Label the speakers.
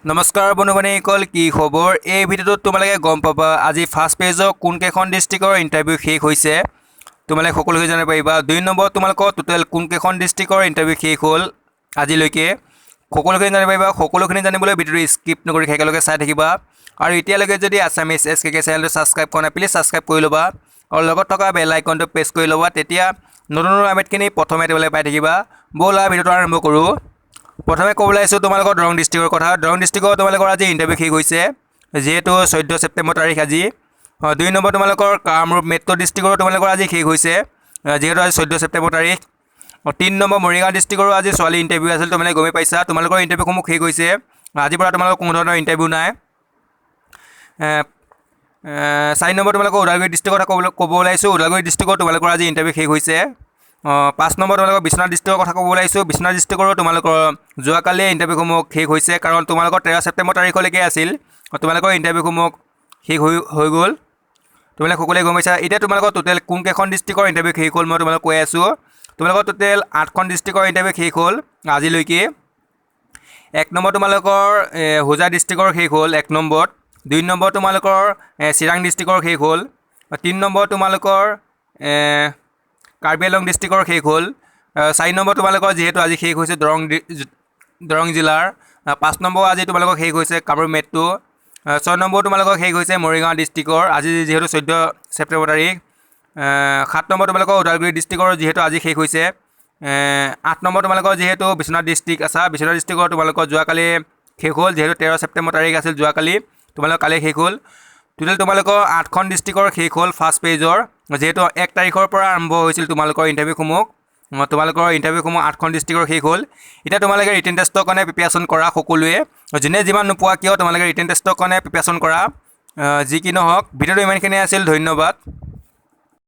Speaker 1: নমস্কাৰ বন্ধু বান্ধৱীসকল, কি খবৰ? এই ভিডিঅ'টোত তোমালোকে গম পাবা আজি ফাৰ্ষ্ট পেজৰ কোনকেইখন ডিষ্ট্ৰিক্টৰ ইণ্টাৰভিউ শেষ হৈছে, তোমালোকে সকলোকে জানিব পাৰিবা। দুই নম্বৰত তোমালোকৰ টোটেল কোনকেইখন ডিষ্ট্ৰিক্টৰ ইণ্টাৰভিউ শেষ হ'ল আজিলৈকে সকলোখিনি জানিব পাৰিবা। সকলোখিনি জানিবলৈ ভিডিঅ'টো স্কিপ নকৰি একেলগে চাই থাকিবা। আৰু এতিয়ালৈকে যদি আছামিজ এছ কে কে চেনেলটো ছাবস্ক্ৰাইব কৰা নাই, প্লিজ ছাবস্ক্ৰাইব কৰি ল'বা আৰু লগত থকা বেল আইকনটো প্ৰেছ কৰি ল'বা, তেতিয়া নতুন নতুন আপডেটখিনি প্ৰথমে তোমালোকে পাই থাকিবা। ব'লা, ভিডিঅ'টো আৰম্ভ কৰোঁ। প্ৰথমে ক'বলৈ আহিছোঁ তোমালোকৰ দৰং ডিষ্ট্ৰিক্টৰ কথা। দৰং ডিষ্ট্ৰিক্টৰ তোমালোকৰ আজি ইণ্টাৰভিউ শেষ হৈছে, যিহেতু 14 ছেপ্টেম্বৰ তাৰিখ আজি। দুই নম্বৰ তোমালোকৰ কামৰূপ মেট্ৰ' ডিষ্ট্ৰিক্টৰো তোমালোকৰ আজি শেষ হৈছে, যিহেতু আজি 14 ছেপ্টেম্বৰ তাৰিখ। তিনি নম্বৰ মৰিগাঁও ডিষ্ট্ৰিক্টৰো আজি ছোৱালী ইণ্টাৰভিউ আছিল, তোমালোকে গমেই পাইছা। তোমালোকৰ ইণ্টাৰভিউসমূহ শেষ হৈছে। আজিৰ পৰা তোমালোকৰ কোনো ধৰণৰ ইণ্টাৰভিউ নাই। এ, এ, চাৰি নম্বৰ তোমালোকৰ ওদালগুৰি ডিষ্ট্ৰিক্টৰ কথা ক'ব ওলাইছোঁ। ওদালগুৰি ডিষ্ট্ৰিক্টৰ তোমালোকৰ আজি ইণ্টাৰভিউ শেষ হৈছে। পাঁচ নম্বৰ তোমালোকৰ বিশ্বনাথ ডিষ্ট্ৰিক্টৰ কথা ক'ব ওলাইছোঁ। বিশ্বনাথ ডিষ্ট্ৰিক্টৰো তোমালোকৰ যোৱাকালিয়ে ইণ্টাৰভিউসমূহ শেষ হৈছে, কাৰণ তোমালোকৰ 13 ছেপ্টেম্বৰ তাৰিখলৈকে আছিল। তোমালোকৰ ইণ্টাৰভিউসমূহ শেষ হৈ হৈ গ'ল, তোমালোকে সকলোৱে গম পাইছা। এতিয়া তোমালোকৰ টোটেল কোনকেইখন ডিষ্ট্ৰিক্টৰ ইণ্টাৰভিউ শেষ হ'ল, মই তোমালোকক কৈ আছোঁ। তোমালোকৰ টোটেল আঠখন ডিষ্ট্ৰিক্টৰ ইণ্টাৰভিউ শেষ হ'ল আজিলৈকে। এক নম্বৰ তোমালোকৰ হোজাই ডিষ্ট্ৰিক্টৰ শেষ হ'ল এক নম্বৰত। দুই নম্বৰ তোমালোকৰ চিৰাং ডিষ্ট্ৰিক্টৰ শেষ হ'ল। তিনি নম্বৰ তোমালোকৰ কাৰ্বি আংলং ডিষ্ট্ৰিক্টৰ শেষ হ'ল। চাৰি নম্বৰ তোমালোকৰ যিহেতু আজি শেষ হৈছে দৰং জিলাৰ। পাঁচ নম্বৰ আজি তোমালোকৰ শেষ হৈছে কামৰূপ মেট্ৰ'। ছয় নম্বৰ তোমালোকৰ শেষ হৈছে মৰিগাঁও ডিষ্ট্ৰিক্টৰ, আজি যিহেতু 14 ছেপ্টেম্বৰ তাৰিখ। সাত নম্বৰ তোমালোকৰ ওদালগুৰি ডিষ্ট্ৰিক্টৰ, যিহেতু আজি শেষ হৈছে। আঠ নম্বৰ তোমালোকৰ যিহেতু বিশ্বনাথ ডিষ্ট্ৰিক্ট আছা, বিশ্বনাথ ডিষ্ট্ৰিক্টৰ তোমালোকৰ যোৱাকালি শেষ হ'ল, যিহেতু 13 ছেপ্টেম্বৰ তাৰিখ আছিল যোৱাকালি, তোমালোকৰ কালি শেষ হ'ল। টোটেল তোমালোকৰ আঠখন ডিষ্ট্ৰিক্টৰ শেষ হ'ল ফাৰ্ষ্ট পেজৰ। যিহেতু 1 তাৰিখৰ পৰা আৰম্ভ হৈছিল তোমালোকৰ ইণ্টাৰভিউসমূহ, তোমালোকৰ ইণ্টাৰভিউসমূহ আঠখন ডিষ্ট্ৰিক্টৰ শেষ হ'ল। এতিয়া তোমালোকে ৰিটেন টেষ্টৰ কাৰণে প্ৰিপেৰেশ্যন কৰা। সকলোৱে, যোনে যিমান নোপোৱা কিয়, তোমালোকে ৰিটেন টেষ্টৰ কাৰণে প্ৰিপেৰেশ্যন কৰা। যি কি নহওক, ভিডিঅ'টো ইমানখিনিয়ে আছিল। ধন্যবাদ।